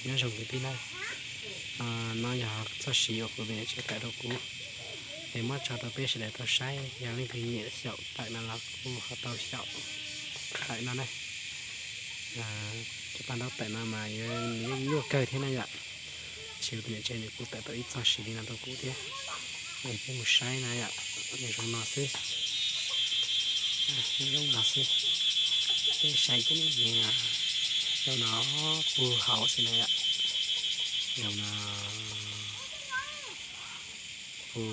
Nyob zoo kwv tij na, no yog txoj siv uas kuv tus niam tsev tawm rau kuv, es muab tso rau peb sawv daws tau saib. Yog leej twg nyiam xyaum tawm no los kuj ho tau xyaum tawm no na. Cov paj ntaub tawm no mas yuav, nws yeej nyuaj kawg thiab na yom. Tab sis kuv tus niam tsev nws kuj tawm tau ib txoj siv li no rau kuv thiab. Es peb mus saib na yom, nws zoo no xwb. Nws zoo no xwb. Peb saib ces nws zoo no, puag hauv xwb na yom. Zoo no, puag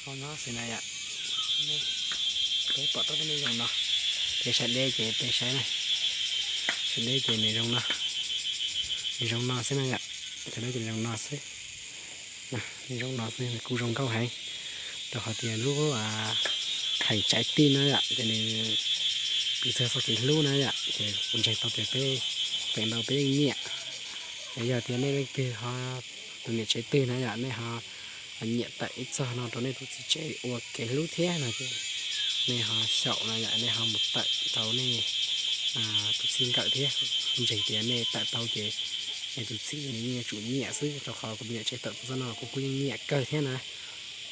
hauv no xwb na yom. Peb pom tau nws zoo no. Peb saib deb ces peb saib na. Saib deb ces nws zoo no. Nws zoo no xwb na yom. Saib deb ces nws zoo no xwb. Nws zoo no xwb, nws kuj zoo nkauj heev. Rau qhov tias lub theem tsaiv tij no yom, ces nws piv txog txoj kev hlub na yom, ces kuv ntseeg tau tias peb feem ntau peb yeej nyiam. Es yog tias nej leej twg ho, tus niam tsev twg na yom, nej ho nyiam tawm ib txoj no rau nej tus txiv tsev ua kev hlub thiab no ces nej ho xyaum no yom, nej ho mus tawm rau nej tus txij nkawm thiab. Ntseeg tias nej tawm tau ces nej tus txiv nws yeej yuav tsum nyiam xwb, rau qhov kuv tus niam tsev tawm tau txoj no kuv kuj yeej nyiam kawg thiab na.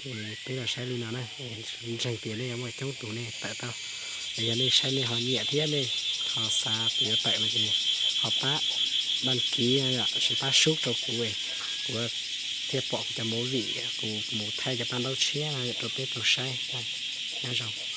Ces peb los saib li no na, ntseeg tias nej yuav muaj coob tus nej tawm tau. Es yog nej saib nej ho nyiam thiab nej ho xav tias yuav tawm no ces ho pab đăng ký, pab sub rau kuv, kuv thiaj pom kuv cov movie, kuv mus thaij cov paj ntaub tshiab no rau peb tau saib. Nyob zoo.